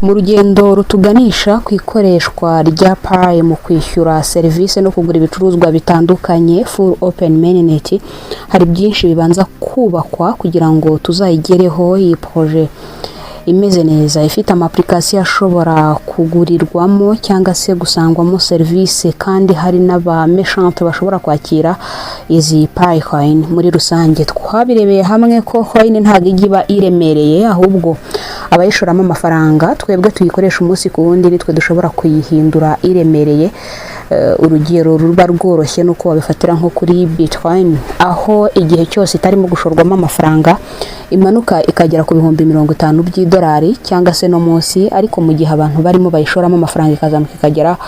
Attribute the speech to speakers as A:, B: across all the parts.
A: Mu rugendo rutuganisha ku ikoreshwa rya Pi mu kwishyura serivisi no kugura ibicuruzwa bitandukanye, full open mainnet, hari byinshi bibanza kubakwa kugira ngo tuzayigereho iyi projet imeze neza, ifite ama application ashobora kugurirwamo cyangwa se gusangwamo serivisi, kandi hari n'aba merchant bashobora kwakira izi Pi coin muri rusange. Twabirebeye hamwe ko coin ntabwo ijya iba iremereye, ahubwo abayishoramo amafaranga, twebwe tuyikoresha umunsi ku wundi, nitwe dushobora kuyihindura iremereye. Urugero ruba rworoshye nuko wabifatira nko kuri Bitcoin, aho igihe cyose itarimo gushorwamo amafaranga imanuka ikagera ku 50,000 by'idolari cyangwa se no munsi, ariko mu gihe abantu barimo bayishoramo amafaranga ikazamuka ikagera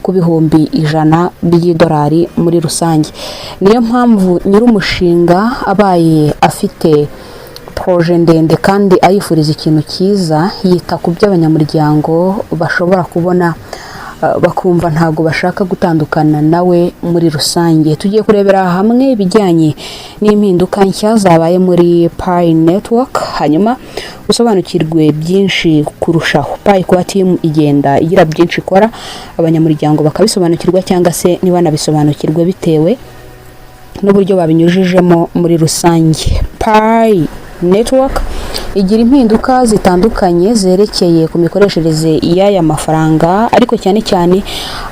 A: ku 100,000 by'idolari muri rusange. Niyo mpamvu nyir'umushinga abaye afite projet ndende kandi ayifuriza ikintu cyiza, yita ku byo abanyamuryango bashobora kubona, bakumva ntabwo bashaka gutandukana nawe muri rusange. Tugiye kurebera hamwe ibijyanye n'impinduka nshya zabaye muri Pi Network, hanyuma usobanukirwe byinshi kurushaho. Pi Core Team igenda igira byinshi ikora, abanyamuryango bakabisobanukirwa cyangwa se ntibanabisobanukirwe bitewe n'uburyo babinyujijemo muri rusange. Pi Network igira impinduka zitandukanye zerekeye ku mikoreshereze y'aya mafaranga, ariko cyane cyane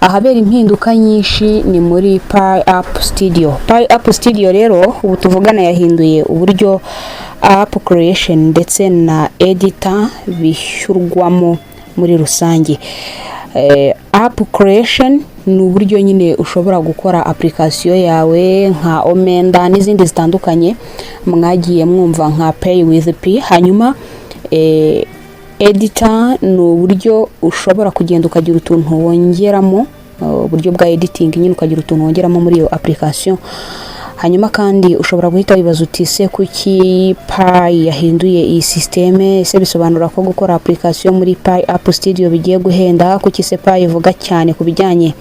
A: ahabera impinduka nyinshi ni muri Pi App Studio. Pi App Studio rero ubu tuvugana yahinduye uburyo app creation ndetse na editor bishyurwamo muri rusange. App creation ni uburyo nyine ushobora gukora application yawe nka Omenda n'izindi zitandukanye mwagiye mwumva nka Pay with Pi. Hanyuma editor ni uburyo ushobora kugenda ukagira utuntu wongeramo, uburyo bwa editing nyine, ukagira utuntu wongeramo muri iyo application. Hanyuma kandi ushobora guhita wibaza uti: "Se kuki Pi yahinduye iyi système? Ese bisobanura ko gukora application muri Pi App Studio bigiye guhenda? Kuki se Pi ivuga cyane ku bijyanye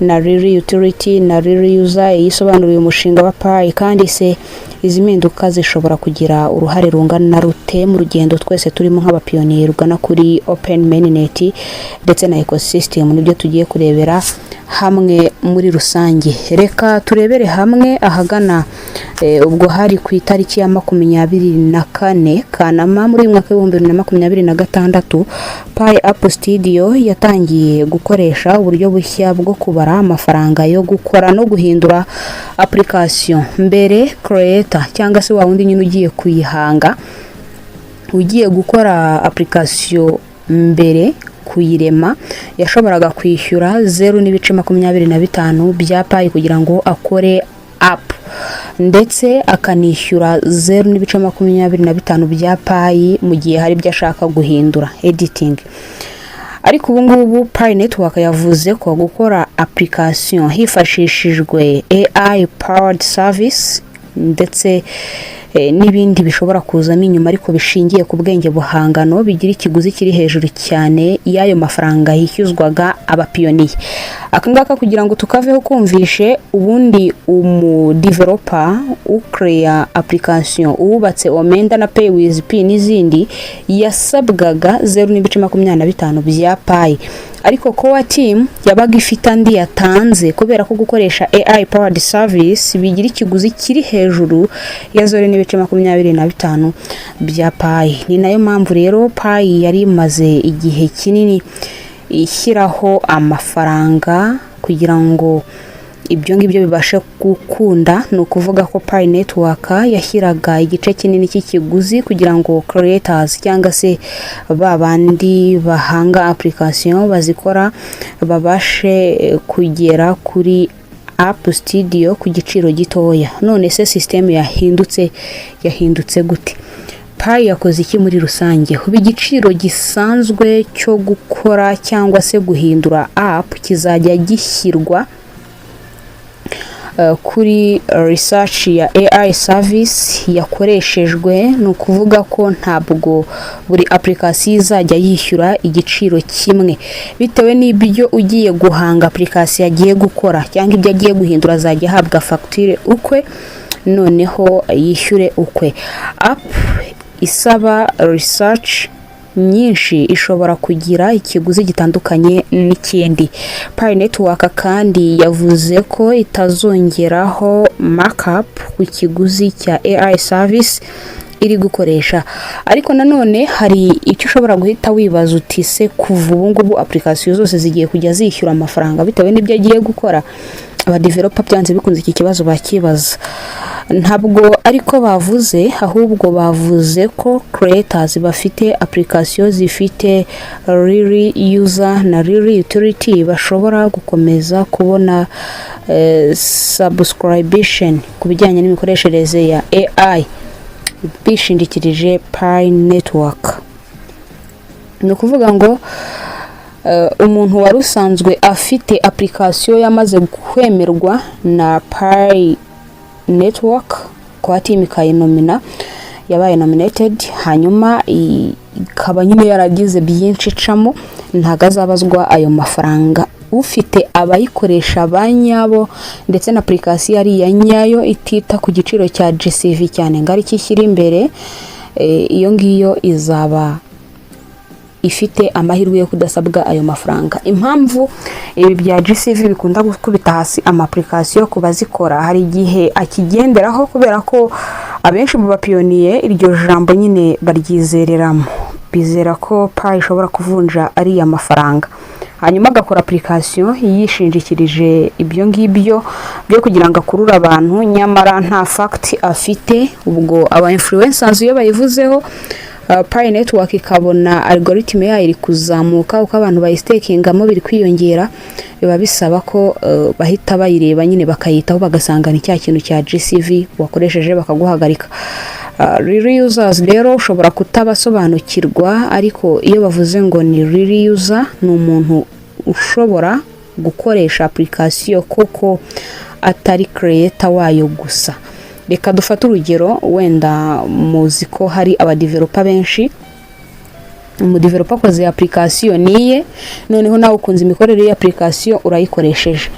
A: na real utility na real user iyisobanuriye umushinga wa Pi? Kandi se izi mpinduka zishobora kugira uruhare rungana rute mu rugendo twese turimo nk'abapiyoniye rugana kuri open mainnet ndetse na ecosystem?" Nibyo tugiye kurebera hamwe muri rusange. Reka turebere hamwe ahagana ubwo hari ku itariki ya 24 Kanama muri uyu mwaka w'2026, Pi App Studio yatangiye gukoresha uburyo bushya bwo kubara amafaranga yo gukora no guhindura application. Mbere, creator cyangwa se wa wundi nyine ugiye kuyihanga, ugiye gukora application, mbere kuyirema yashoboraga kwishyura 0.25 bya Pi kugira ngo akore app, ndetse akanishyura 0.25 bya Pi mu gihe hari ibyo ashaka guhindura, editing. Ariko ubu ngubu Pi Network yavuze ko gukora application hifashishijwe AI powered service ndetse n'ibindi bishobora kuzamo inyuma ariko bishingiye ku bwenge buhangano bigira ikiguzi kiri hejuru cyane y'ayo mafaranga yishyuzwaga abapiyoniye. Aka ngaka kugira ngo tukaveho kumvishe, ubundi umudeveloper ukereya application, uwubatse Omenda na Pay with Pi n'izindi, yasabwaga 0.25 bya Pi, ariko Core Team yabaga ifite andi yatanze kubera ko gukoresha AI powered service bigira ikiguzi kiri hejuru ya 0.25 bya Pi. Ni nayo mpamvu rero Pi yari imaze igihe kinini ishyiraho amafaranga kugira ngo ibyo ngibyo bibashe gukunda. Ni ukuvuga ko Pi Network yashyiraga igice kinini cy'ikiguzi kugira ngo creators cyangwa se ba bandi bahanga application bazikora babashe kugera kuri App Studio ku giciro gitoya. None se system yahindutse, yahindutse gute? Pi yakoze iki muri rusange? Ubu igiciro gisanzwe cyo gukora cyangwa se guhindura app kizajya gishyirwa kuri research ya AI service yakoreshejwe. Ni ukuvuga ko ntabwo buri application izajya yishyura igiciro kimwe. Bitewe n'ibyo ugiye guhanga application agiye gukora cyangwa ibyo agiye guhindura, azajya ahabwa fagitire ukwe, noneho yishyure ukwe. App isaba research nyinshi ishobora kugira ikiguzi gitandukanye n'ikindi. Pi Network kandi yavuze ko itazongeraho markup ku kiguzi cya AI service iri gukoresha. Ariko nanone hari icyo ushobora guhita wibaza uti: "Se kuva ubu ngubu application zose zigiye kujya zishyura amafaranga bitewe n'ibyo agiye gukora?" Abadeveloper byanze bikunze iki kibazo bakibaza. Ntabwo ariko bavuze, ahubwo bavuze ko creators bafite application zifite real user na real utility bashobora gukomeza kubona subscription ku bijyanye n'imikoreshereze ya AI bishingikirije Pi Network. Ni ukuvuga ngo umuntu wari usanzwe afite application yamaze kwemerwa na Pi Network, kwa team ikayinomina, yabaye nominated, hanyuma ikaba nyine yaragize byinshi icamo, ntabwo azabazwa ayo mafaranga. Ufite abayikoresha ba nyabo ndetse na application ari iya nyayo, itita ku giciro cya GCV cyane ngo aricyo ishyira imbere, iyo ngiyo izaba ifite amahirwe yo kudasabwa ayo mafaranga. Impamvu ibi bya GCV bikunda gukubita hasi ama application ku bazikora, hari igihe akigenderaho kubera ko abenshi mu bapioneer iryo jambo nyine baryizereramo, bizera ko Pi ishobora kuvunja ariya mafaranga, hanyuma agakora application yishingikirije ibyo ngibyo byo kugira ngo akurure abantu, nyamara nta fact afite. Ubwo aba influencers iyo bayivuzeho, Pi Network ikabona algorithm yayo iri kuzamuka, uko abantu bayistakingamo biri kwiyongera, biba bisaba ko bahita bayireba nyine bakayitaho, bagasanga ni cya kintu cya GCV wakoresheje, bakaguhagarika. Real users rero ushobora kutabasobanukirwa, ariko iyo bavuze ngo ni real user, ni umuntu ushobora gukoresha application koko, atari creator wayo gusa. Reka dufate urugero, wenda muzi ko hari abadeveloper benshi. Umudeveloper akoze application niye, noneho nawe ukunze imikorere y'iyi application, urayikoresheje.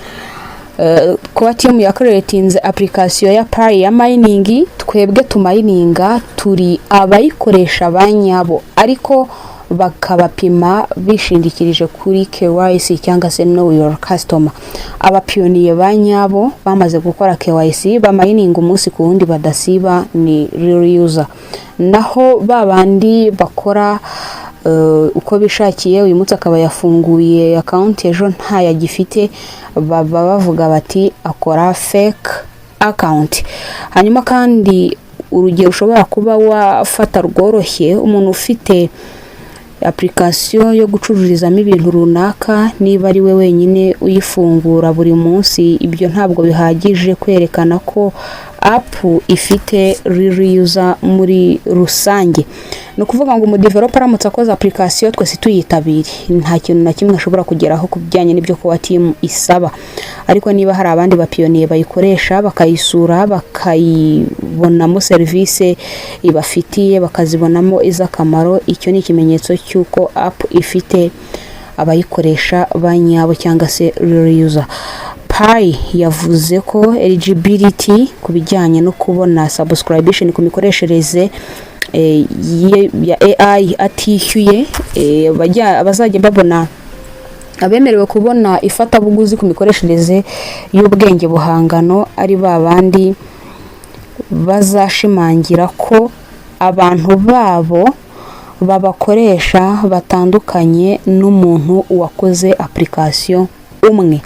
A: Kuba team yacreatinze application ya Pi ya mining, twebwe tumininga turi abayikoresha ba nyabo, ariko bakabapima bishingikirije kuri KYC cyangwa se know your customer. Abapioneer ba nyabo bamaze gukora KYC, bamininga umunsi ku wundi badasiba, ni real user. Naho ba bandi bakora uko bishakiye, uyu munsi akaba yafunguye account, ejo ntayagifite, baba bavuga bati akora fake account. Hanyuma kandi urugero ushobora kuba wafata rworoshye, umuntu ufite application yo gucururizamo ibintu runaka, niba ari we wenyine uyifungura buri munsi, ibyo ntabwo bihagije kwerekana ko app ifite real user muri rusange. Ni ukuvuga ngo umudeveloper aramutse akoze application twese tuyitabire, nta kintu na kimwe ashobora kugeraho ku bijyanye n'ibyo kuba team isaba. Ariko niba hari abandi bapioneer bayikoresha, bakayisura, bakayibonamo serivisi ibafitiye, bakazibonamo iz'akamaro, icyo ni ikimenyetso cy'uko app ifite abayikoresha ba nyabo cyangwa se real user. Pi yavuze ko eligibility ku bijyanye no kubona subscription ku mikoreshereze ya AI atishyuye, abazajya babona, abemerewe kubona ifatabuguzi ku mikoreshereze y'ubwenge buhangano, ari ba bandi bazashimangira ko abantu babo babakoresha batandukanye n'umuntu wakoze application umwe.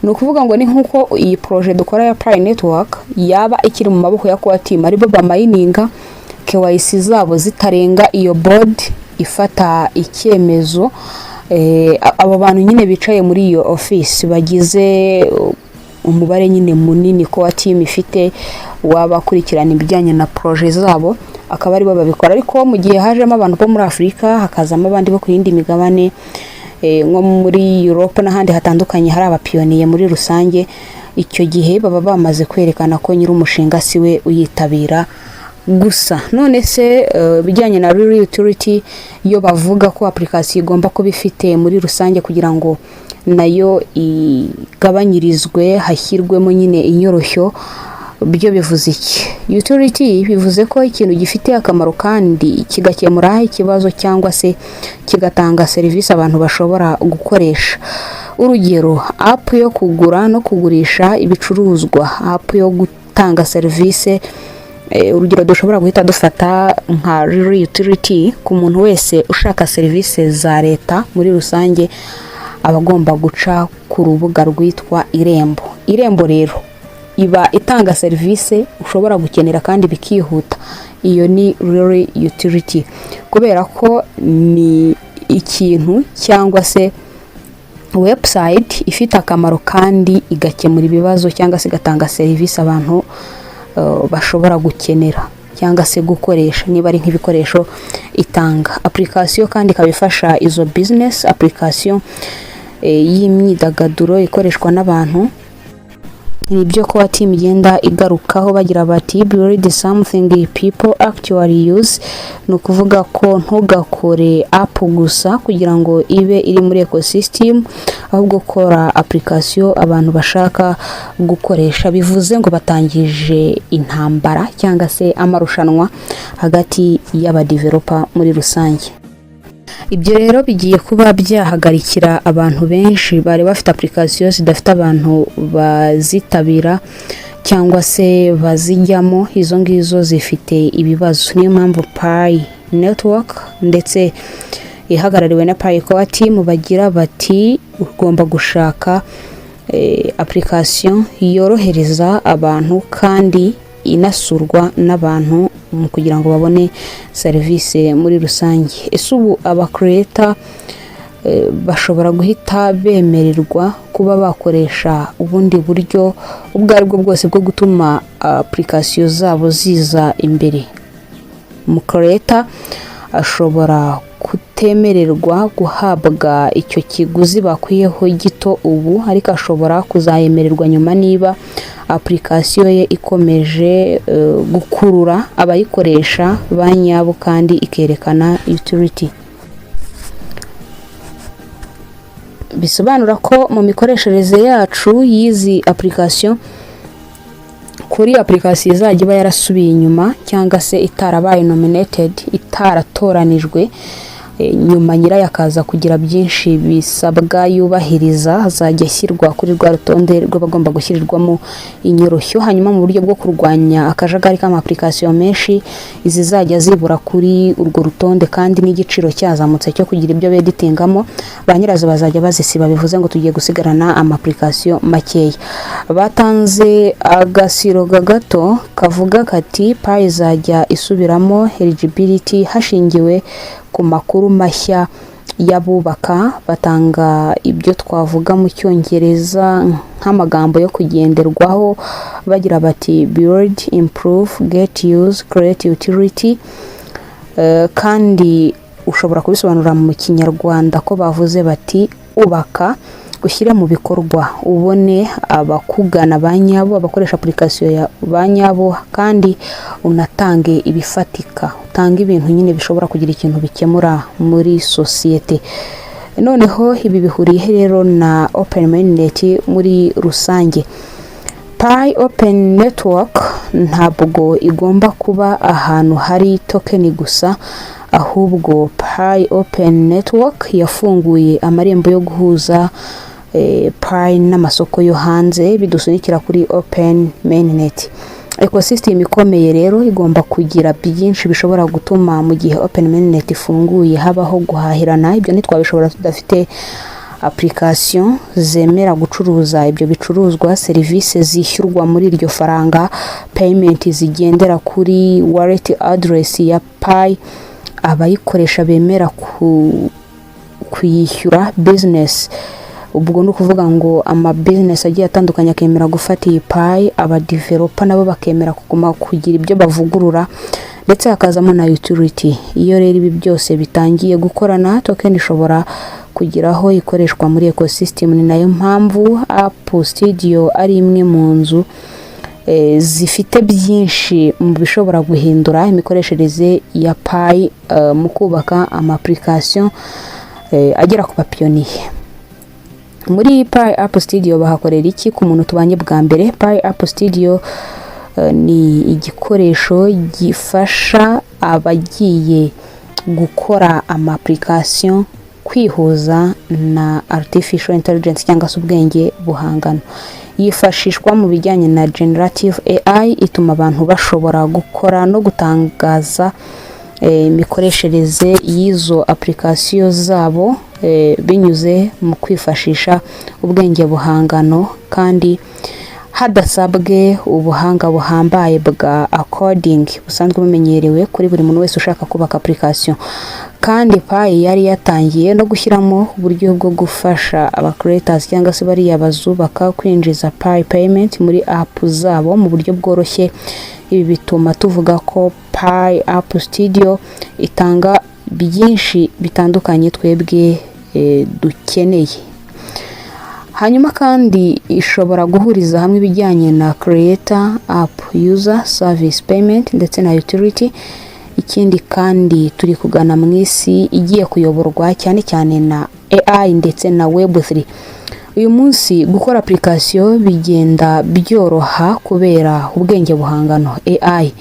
A: Ni ukuvuga ngo ni nk'uko iyi projet dukora ya Pi Network yaba ikiri mu maboko ya core team, aribo bamininga, KYC zabo zitarenga iyo board ifata icyemezo, abo bantu nyine bicaye muri iyo office bagize umubare nyine munini core team ifite wabakurikirana ibijyanye na projet zabo, akaba aribo babikora. Ariko mu gihe hajemo abantu bo muri Afurika, hakazamo abandi bo ku yindi migabane, nko muri Europe n'ahandi hatandukanye hari abapioneer muri rusange, icyo gihe baba bamaze kwerekana ko nyir'umushinga si we uyitabira gusa. None se ibijyanye na real utility, yo bavuga ko application igomba kuba ifite muri rusange kugira ngo nayo igabanyirizwe, hashyirwemo nyine inyoroshyo, Byo bivuze iki? Utility bivuze ko ikintu gifite akamaro kandi kigakemura ikibazo cyangwa se kigatanga serivisi abantu bashobora gukoresha. Urugero, app yo kugura no kugurisha ibicuruzwa, app yo gutanga serivisi. Urugero dushobora guhita dufata nka real utility, ku muntu wese ushaka serivisi za leta muri rusange aba agomba guca ku rubuga rwitwa Irembo. Irembo rero iba itanga serivisi ushobora gukenera kandi bikihuta. Iyo ni real utility kubera ko ni ikintu cyangwa se website ifite akamaro kandi igakemura ibibazo cyangwa se igatanga serivisi abantu bashobora gukenera cyangwa se gukoresha, niba ari nk'ibikoresho itanga. Application kandi ikaba ifasha izo business, application y'imyidagaduro ikoreshwa n'abantu. Ni ibyo Core Team igenda igarukaho bagira bati: "Build something people actually use." Ni ukuvuga ko ntugakore app gusa kugira ngo ibe iri muri ecosystem, ahubwo kora application abantu bashaka gukoresha. Bivuze ngo batangije intambara cyangwa se amarushanwa hagati y'abadeveloper muri rusange. Ibyo rero bigiye kuba byahagarikira abantu benshi bari bafite application zidafite abantu bazitabira cyangwa se bazijyamo. Izo ngizo zifite ibibazo. Niyo mpamvu Pi Network ndetse ihagarariwe na Pi Core Team bagira bati: "Ugomba gushaka application yorohereza abantu kandi inasurwa n'abantu mu kugira ngo babone serivisi muri rusange." Ese ubu aba creator bashobora guhita bemererwa kuba bakoresha ubundi buryo ubwo ari bwo bwose bwo gutuma application zabo ziza imbere? Umu creator ashobora kutemererwa guhabwa icyo kiguzi bakwiyeho gito ubu, ariko ashobora kuzayemererwa nyuma niba application ye ikomeje gukurura abayikoresha ba nyabo kandi ikerekana utility. Bisobanura ko mu mikoreshereze yacu y'izi application, kuri application izajya iba yarasubiye inyuma cyangwa se itarabaye nominated, itaratoranijwe, nyuma nyirayo akaza kugira byinshi bisabwa yubahiriza, azajya ashyirwa kuri rwa rutonde rw'abagomba gushyirirwamo inyoroshyo. Hanyuma mu buryo bwo kurwanya akajagari k'ama application menshi, izizajya zibura kuri urwo rutonde kandi n'igiciro cyazamutse cyo kugira ibyo beditingamo, ba nyirazo bazajya bazisiba. Bivuze ngo tugiye gusigarana ama application makeya. Batanze agasiroga gato kavuga kati: "Pi izajya isubiramo eligibility hashingiwe ku makuru mashya y'abubaka." Batanga ibyo twavuga mu Cyongereza nk'amagambo yo kugenderwaho, bagira bati: "Build, improve, get use, create utility." Kandi ushobora kubisobanura mu Kinyarwanda ko bavuze bati: "Ubaka, ushyire mu bikorwa, ubone abakugana ba nyabo, abakoresha application ya ba nyabo, kandi unatange ibifatika, utange ibintu nyine bishobora kugira ikintu bikemura muri sosiyete." Noneho ibi bihuriye rero na open mainnet muri rusange? Pi Open Network ntabwo igomba kuba ahantu hari token gusa, ahubwo Pi Open Network yafunguye amarembo yo guhuza Pi n'amasoko yo hanze, bidusunikira kuri open mainnet. Ecosystem ikomeye rero igomba kugira byinshi bishobora gutuma mu gihe open mainnet ifunguye habaho guhahirana. Ibyo ntitwabishobora tudafite application zemera gucuruza ibyo bicuruzwa, serivisi zishyurwa muri iryo faranga, payment zigendera kuri wallet address ya Pi, abayikoresha bemera kuyishyura business. Ubwo ni ukuvuga ngo ama business agiye atandukanye akemera gufata iyi Pi, aba developer nabo bakemera kuguma kugira ibyo bavugurura, ndetse hakazamo na utility. Iyo rero ibi byose bitangiye gukorana, token ishobora kugira aho ikoreshwa muri ecosystem. Ni nayo mpamvu App Studio ari imwe mu nzu zifite byinshi mu bishobora guhindura imikoreshereze ya Pi mu kubaka ama application agera ku bapiyoniye. Muri Pi App Studio bahakorera iki? Ku muntu tubanye bwa mbere, Pi App Studio Ni igikoresho gifasha abagiye gukora ama application kwihuza na artificial intelligence cyangwa se ubwenge buhangano. Yifashishwa mu bijyanye na generative AI, ituma abantu bashobora gukora no gutangaza imikoreshereze y'izo application zabo binyuze mu kwifashisha ubwenge buhangano, kandi hadasabwe ubuhanga buhambaye bwa coding busanzwe bumenyerewe kuri buri muntu wese ushaka kubaka application. Kandi Pi yari yatangiye no gushyiramo uburyo bwo gufasha aba creators cyangwa se bariya bazubaka kwinjiza Pi payment muri app zabo mu buryo bworoshye. Ibi bituma tuvuga ko Pi App Studio itanga byinshi bitandukanye twebwe dukeneye. Hanyuma kandi ishobora guhuriza hamwe ibijyanye na creator, app, user, service, payment ndetse na utility. Ikindi kandi, turi kugana mu isi igiye kuyoborwa cyane cyane na AI ndetse na Web3. Uyu munsi gukora application bigenda byoroha kubera ubwenge buhangano, AI.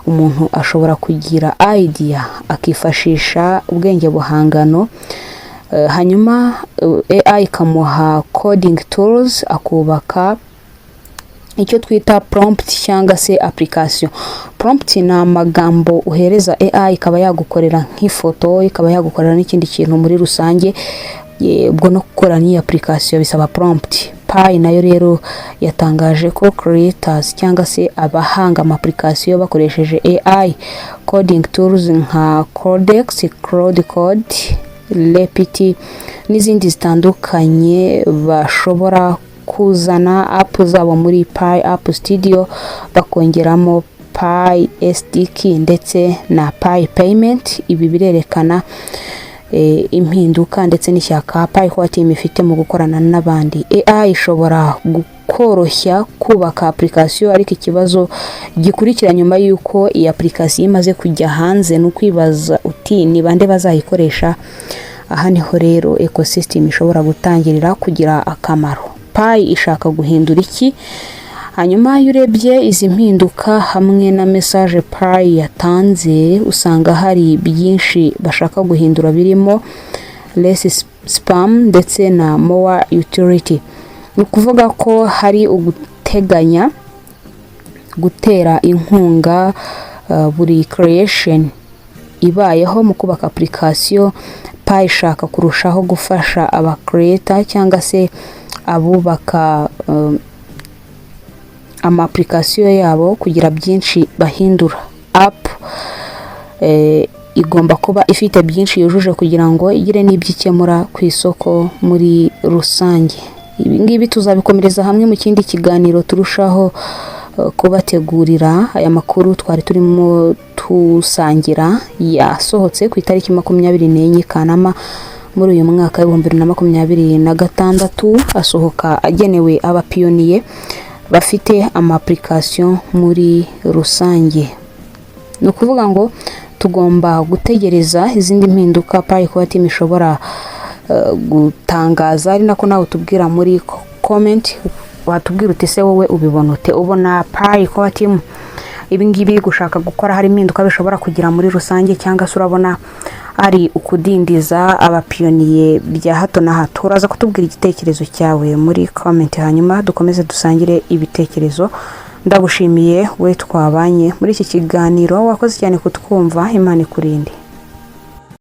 A: Umuntu ashobora kugira idea, akifashisha ubwenge buhangano, hanyuma AI ikamuha coding tools, akubaka icyo twita prompt cyangwa se application. Prompt ni amagambo uhereza AI, ikaba yagukorera nk'ifoto, ikaba yagukorera n'ikindi kintu muri rusange. Ubwo no gukora n'iyi application bisaba prompt. Pi nayo rero yatangaje ko creators cyangwa se abahanga ama application bakoresheje AI coding tools nka Codex, Claude Code, Replit n'izindi zitandukanye bashobora kuzana app zabo muri Pi App Studio, bakongeramo Pi SDK ndetse na Pi Payment. Ibi birerekana impinduka ndetse n'ishyaka Pi Core Team ifite mu gukorana n'abandi. AI ishobora koroshya kubaka application, ariko ikibazo gikurikira nyuma y'uko iyi application imaze kujya hanze ni ukwibaza uti: "Ni bande bazayikoresha?" Aha niho rero ecosystem ishobora gutangirira kugira akamaro. Pi ishaka guhindura iki? Hanyuma iyo urebye izi mpinduka hamwe na message Pi yatanze, usanga hari byinshi bashaka guhindura, birimo less spam ndetse na more utility. Ni ukuvuga ko hari uguteganya gutera inkunga buri creation ibayeho mu kubaka application. Pi ishaka kurushaho gufasha aba creator cyangwa se abubaka ama application yabo kugira byinshi bahindura. App igomba kuba ifite byinshi yujuje kugira ngo igire n'ibyo ikemura ku isoko muri rusange. Ibi ngibi tuzabikomereza hamwe mu kindi kiganiro turushaho kubategurira. Aya makuru twari turimo tusangira yasohotse ku itariki 24 Kanama muri uyu mwaka w'2026, asohoka agenewe aba pioneer bafite ama application muri rusange. Ni ukuvuga ngo tugomba gutegereza izindi mpinduka Pi Core Team ishobora gutangaza, ari nako nawe utubwira muri comment, watubwira uti: "Se wowe ubibona ute? Ubona Pi Core Team ibi ngibi gushaka gukora hari impinduka bishobora kugira muri rusange, cyangwa se urabona ari ukudindiza aba pioneer bya hato na hato?" Uraza kutubwira igitekerezo cyawe muri comment, hanyuma dukomeze dusangire ibitekerezo. Ndagushimiye we twabanye muri iki kiganiro, wakoze cyane kutwumva. Imana ikurinde.